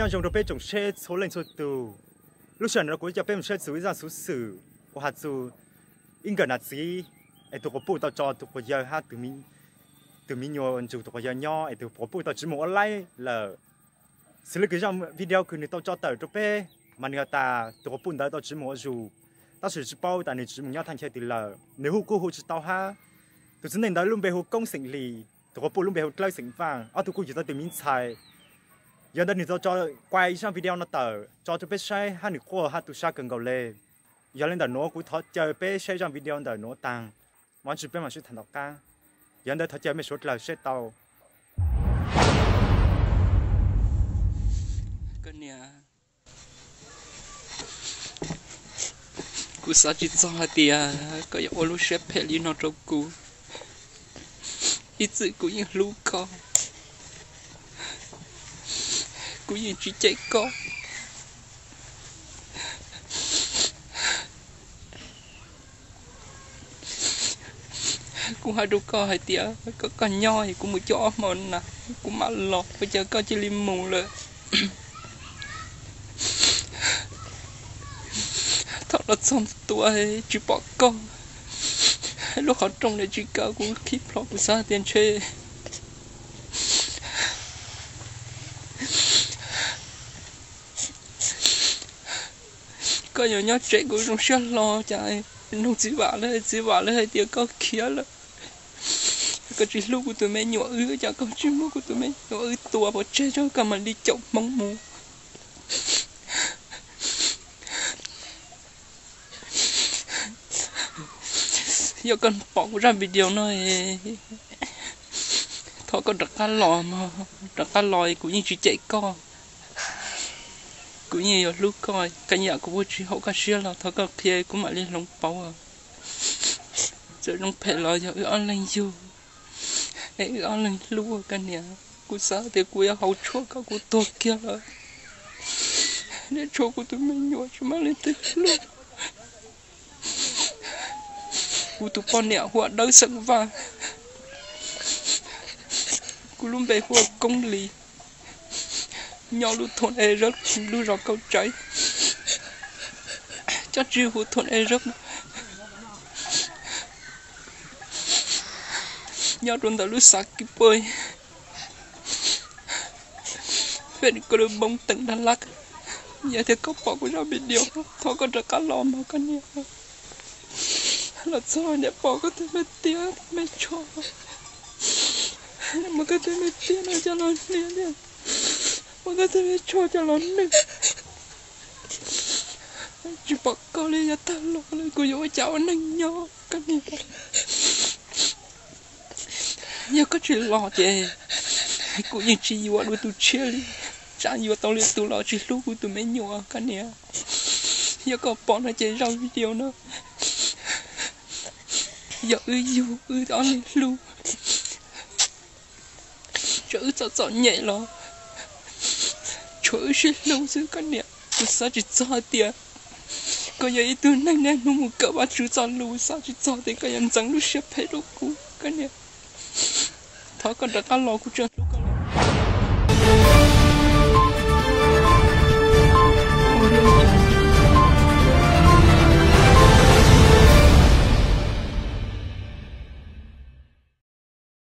Nyob zoo rau peb tsoom seb txhua leej txhua tus. Lub sij hawm no kuv coj peb mus saib txog ib zaj xuv xwm uas has txog ib nkawm nam txiv es tus quas puj tau tso tus quas yawg hab tus me nyuam ntsug tus quas yawg nyob es tus quas puj tau tsiv mus ua laib lawm. Xws li kws zaj video kws nws tau tso tawm rau peb mas nws has tas tus quas puj ntawd tau tsiv mus ua zuj, tab sis tsis paub tas nws tsiv mus nyob thaj chaw twg lawm, nws hu kuj hu tsis tau hab. Tus txiv neej ntawd lub npe hu Koob xeem Lis, tus quas puj lub npe hu Dlawb xeem Vaaj, ob tug kuj yug tau tus me ntxhais. Yog ntawd nws tau tso kuas zaj video no tawm tso rau peb saib hab nws quaj hab tu sab kawg nkaus le. Yog li ntawm nuav kuv thov caw peb saib zaj video ntawm nuav taag, muaj dab tsi peb mam sib tham tom qab. Yog ntawd thov caw mej suav dlawg saib tau. Koj niam, kuv xav tsis txog hais tias koj yuav ua lub siab phem li no rau kuv. Ib txwm kuv yeej hlub koj, kuv yeej tsis cem koj. Kuv hais rau koj hais tias kom koj nyob es kuv mus cuab ob hmo na kuv mam los, ua cas koj cia li mus lawm. Thaum los txog ntua tsis pom koj, lub qhov rooj tsis kaw, kuv khib plho kuv xav tias ntshe koj yuav nyob tsev, kuv zoo siab hlo. Cas nug txiv Vam lawv, txiv Vam lawv hais tias koj khiav lawm, koj tsis hlub kuv tus me nyuam wb, cas koj tsis muab kuv tus me nyuam wb tua pov tseg tso koj mam li caum hmoov mus. Yog koj pom kuv zaj video no, thov koj rov qab los mog, rov qab los, kuv yeej tsis cem koj. Kuv yeej yuav hlub koj, qee yam kuv ua tsis haum koj siab los thov koj qhia kuv mam li hloov pauv. Txawm zoo phem los yog wb ob leeg yug, es wb ob leeg hlub koj niam. Kuv xav tias kuv yuav haus tshuaj kom kuv tuag kiag lawm, niaj tshuaj kuv tus me nyuam tsis muaj leej twg hlub. Kuv tus poj niam hu ua Dawb xeem Vaj, kuv lub npe hu ua Koob Lis, nyob lub thôn E Dawb, lub zos Kaum Tsaiv, cov tsis hu thôn E Dawb, nyob rau ntawm lub xav Kis Poj, huyện Krông Bông, tỉnh Đắk Lắk. Yog tias koj pom kuv zaj video, thov koj rov qab los mog koj niam. Los txog niam pom koj tus me tiab me tsho, muab koj tus me tiab no coj los hnia, muab koj tus me tsho coj los nug. Tsis pom koj li, yog tag los lawm kuv yuav ua cas ua neej nyob koj niam. Yog koj tsis los ces kuv yeej tsis yuav dua tus tshiab li. Tsam yuav tau li tus los tsis hlub kuv tus me nyuam koj niam. Yog koj pom no ces zaj video no yog wb yug, wb ob leeg hlub, tsam wb txom txom nyem los tshuav wb sib hlub xwb koj niam. Kuv xav tsis txog hais tias koj yog ib tug neeg niaj hnub mus kawm Vajtswv txoj lus, xav tsis txog tias koj yuav ntxeev lub siab phem rau kuv koj niam. Thov koj rov qab los, kuv tseem